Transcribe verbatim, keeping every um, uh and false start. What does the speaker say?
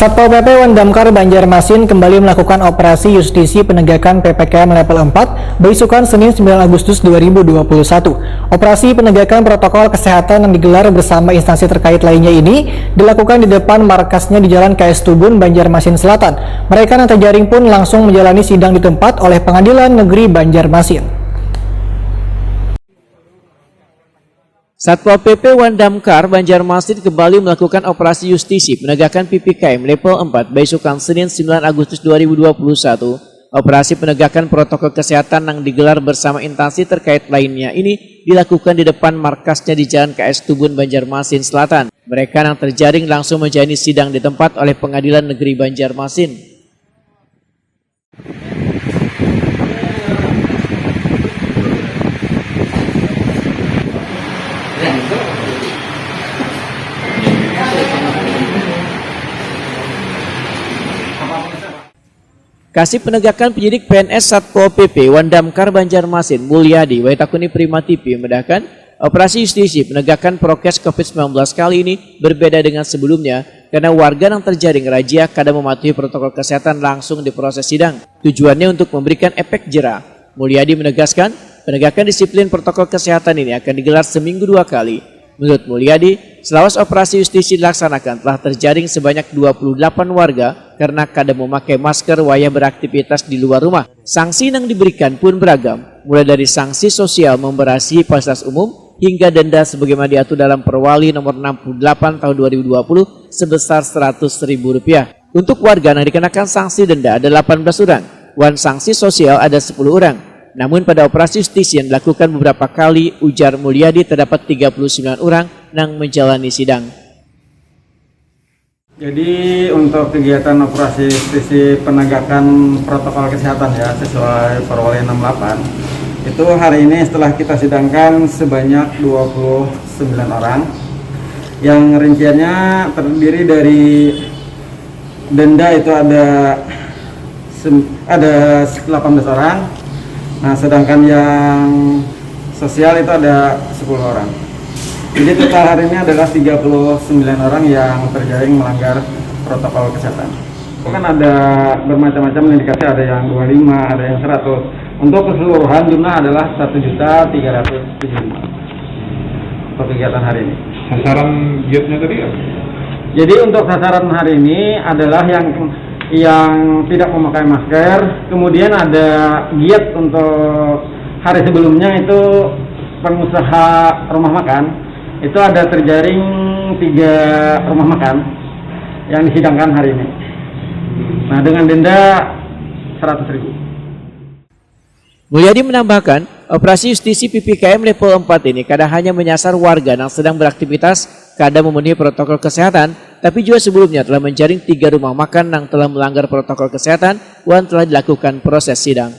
Satpol P P Wandamkar Banjarmasin kembali melakukan operasi justisi penegakan P P K M level empat beisukan Senin sembilan Agustus dua ribu dua puluh satu. Operasi penegakan protokol kesehatan yang digelar bersama instansi terkait lainnya ini dilakukan di depan markasnya di Jalan K S Tubun, Banjarmasin Selatan. Mereka yang terjaring pun langsung menjalani sidang di tempat oleh Pengadilan Negeri Banjarmasin. Satpol P P Wandamkar Banjarmasin kembali melakukan operasi justisi penegakan P P K M level empat beisukan Senin sembilan Agustus dua ribu dua puluh satu. Operasi penegakan protokol kesehatan yang digelar bersama instansi terkait lainnya ini dilakukan di depan markasnya di Jalan K S Tubun, Banjarmasin Selatan. Mereka yang terjaring langsung menjalani sidang di tempat oleh Pengadilan Negeri Banjarmasin. Kasih penegakan penyidik P N S Satpol P P Wandamkar Banjarmasin Mulyadi Waitakuni Prima T V memedahkan, operasi justisi penegakan prokes covid sembilan belas kali ini berbeda dengan sebelumnya karena warga yang terjaring razia kada mematuhi protokol kesehatan langsung diproses sidang. Tujuannya untuk memberikan efek jera. Mulyadi menegaskan, penegakan disiplin protokol kesehatan ini akan digelar seminggu dua kali. Menurut Mulyadi, selawas operasi justisi dilaksanakan telah terjaring sebanyak dua puluh delapan warga karena kada memakai masker wayah beraktivitas di luar rumah. Sanksi yang diberikan pun beragam, mulai dari sanksi sosial memberasihi fasilitas umum hingga denda sebagaimana diatur dalam Perwali nomor enam puluh delapan tahun dua ribu dua puluh sebesar seratus ribu rupiah. Untuk warga yang dikenakan sanksi denda ada delapan belas orang, wan sanksi sosial ada sepuluh orang. Namun pada operasi justisi yang dilakukan beberapa kali, ujar Mulyadi, terdapat tiga puluh sembilan orang yang menjalani sidang. Jadi untuk kegiatan operasi justisi penegakan protokol kesehatan ya sesuai Perwali enam delapan, itu hari ini setelah kita sidangkan sebanyak dua puluh sembilan orang yang rinciannya terdiri dari denda itu ada sem- ada delapan belas orang. Nah, sedangkan yang sosial itu ada sepuluh orang. Jadi total hari ini adalah tiga puluh sembilan orang yang terjaring melanggar protokol kesehatan. Itu kan ada bermacam-macam yang dikasih, ada yang dua puluh lima, ada yang seratus. Untuk keseluruhan jumlah adalah satu juta tiga ratus tujuh puluh lima untuk kegiatan hari ini. Sasaran giatnya tadi apa? Jadi untuk sasaran hari ini adalah yang yang tidak memakai masker, kemudian ada giat untuk hari sebelumnya itu pengusaha rumah makan, itu ada terjaring tiga rumah makan yang disidangkan hari ini. Nah, dengan denda seratus ribu. Mulyadi menambahkan, operasi justisi P P K M level empat ini kada hanya menyasar warga yang sedang beraktivitas kada memenuhi protokol kesehatan, tapi juga sebelumnya telah menjaring tiga rumah makan yang telah melanggar protokol kesehatan wan telah dilakukan proses sidang.